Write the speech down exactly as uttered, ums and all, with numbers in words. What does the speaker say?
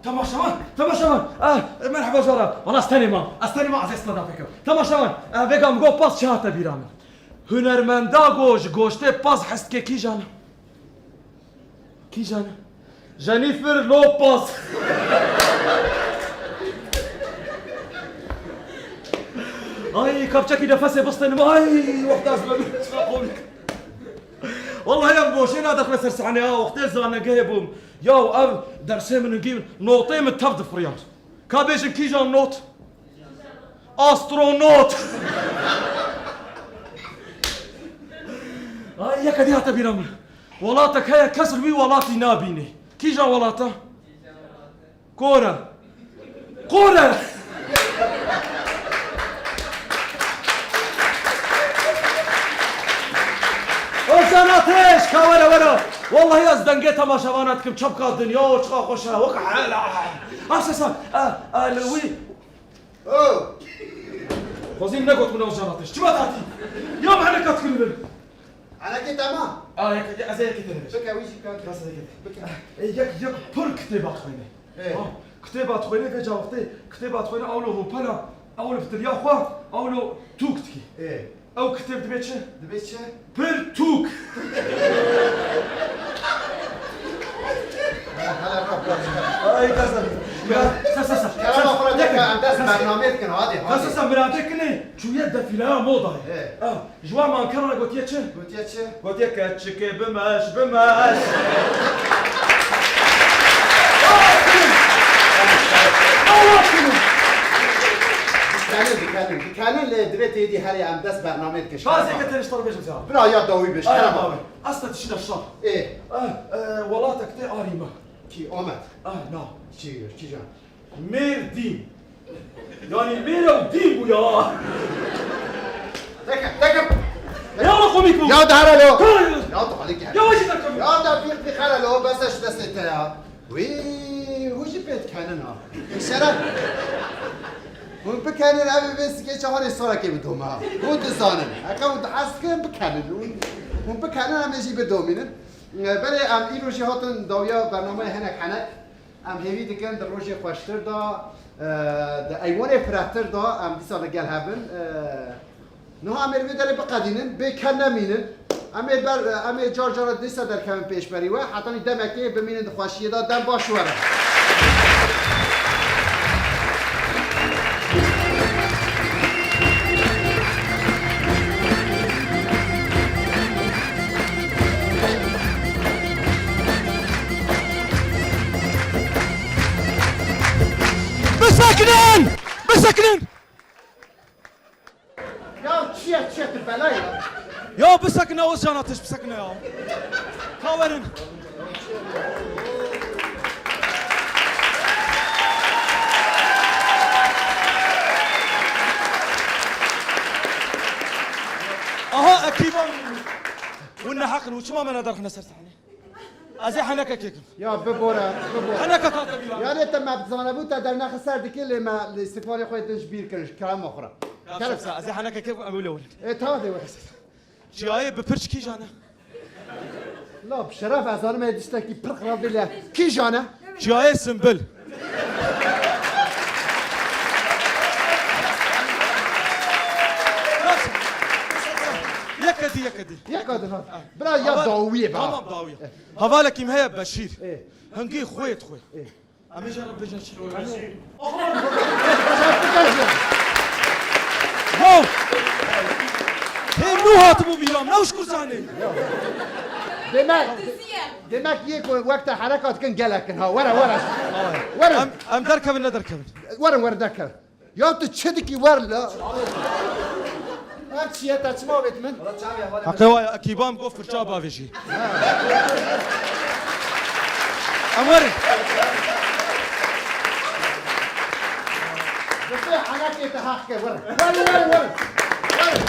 Temaşevan, temaşevan. Eh, merheba jara. Wala ez tenê mam. Ez tenê mam, ez ê standupê kim. Temaşevan, eh, vêga min got pas çi hate bîra min. Hunermenda go ji goştê pas hez dike kîjan e? Kîjan e? Jennifer Lopez. Ay, kapçekî nefesê bistenim. Ay, wexta ez me çiqa komîk. Wallahî em boşê nadixine ser sahnê ha. Wextê zanegehê bûm. Ya ev dersê min hingî notê min tev difiriyand. Ka bêjin kîjan not? Astronot. Ay, yeke dî hate bîra min. Welatek heye kes li wî welatî nabînê. Kîjan welata? Kore. Kore. Ozan Ateş, ka were were. Wallahî ez dengê temaşevana dikim, çepka dinya û çiqa xweş e. Wek hela. Asesa, e, e, li wî. Oh. Xwezî min negot min Ozan Ateş. Çima tatî? Ya min heneka dikirî bin. Henekê tema? A, yek, yek, ez ê yekê tenê bêjim. Bike wî jî bike. Bas ez ê yekê. Bike. E, yek, yek pir kitêba dixwîne. Ê. Ha, kitêba dixwîne, vêca wextê kitêba dixwîne, ewlo hopela, ewlo fitilya xwe, ewlo tûk dikî. Ê. Ew kitêb dibê çi? Dibê çi? Pirtûk. Hele rap rap. Ay, kasa. Ya, sa, sa, sa. Kerema xwe re deke, em dest bernameyê dikin, hadi, hadi. Sa, sa, sa, miradê kinê, çûye defîleya modayê. Ê. Ah, ji wan mankera gotiye çi? Gotiye çi? Gotiye keçikê bimeş, bimeş. Dikenin, dikenin, dikenin lê divê têdî herê em dest bernameyê dikin. Gazê ke tenê ji te re bêjim zêde. Bira ya dawî bêj, kerema. Aslında tişîna şer. Ê. Eh, eh, welatek tê arî me. Kî Amed? Ah, na. Çi, kîjan? Mêr dîn. Yani mêr ew dîn bû ya. Deke, deke. Ya komîk bû. Ya dara lo. Kar. Ya tu halik. Ya wajî derkevin. Ya da bir, bir xera lo, bes eş destê te ya. Wî, hûn jî pê dikenin ha. Şeref. Hûn bikenin, ev ê vê sikê çawarê sorekê bidome ha. Hûn dizanin. Heke hûn dihes dikin, bikenin. Hûn, hûn bikenin, em ê jî bidomînin. E, belê em îro jî hatin dawiya bernameyê hinek henek. Em hêvî dikin di rojê xweştir de, e, di eywanê firehtir de em dîsa li gel hev bin. E, Niha em ê li vê derê biqedînin, bê ken nemînin. Em ê ber, em ê car cara dîsa derkevin pêşberî we. Hetanî demekê bimînin di xweşiyê de. Dem baş were. Bisekinin! Bisekinin! Ya çi ye, çi ye, tu bela ya? Ya bisekine Ozcan Ateş, bisekine ya. Ka werin. Aha, ekîban. Hûn neheq in, hûn çima me nedarxine ser sahnê? Ez ê henekekê kim. Ya bibore, bibore. Henekek hate bîra. Yani te me zanebû te dernexe ser dikê lê me li îstîqbalê xwe din ji bîr kirin, ji kerema xwe re. Ya kerem. Sa, ez ê henekekê kim, em wile wile. E, tamam de wile. Çiyayê bi pirç kîjan e? La, bi şeref ez zanim ê tiştekî pir xirab bê lê. Kîjan e? Çiyayê Simbil. Yeke dî, yeke dî. Yeka din ha. Bira ya dawiyê be. Tamam, dawiyê. Hevalekî min heye Beşîr. Ê. Hingî xwê dixwê. Ê. Em ê jê re bêjin çi? Ho! Hê nû hatibû bîra min, ew ji ku zanê? Demek, demek yê ku wek te hereka dikin gelek in ha. Were, were. Were. Em, em derkevin, ne derkevin? Werin, werin, derkevin. Ya tu çi dikî, wer la? Ev çi ye, te çima avêt min? Heqê wa ye, ekîba min got firça bavêjî. Em werin. Dibê henekê te heq ke, werin. Werin, werin, werin. Werin.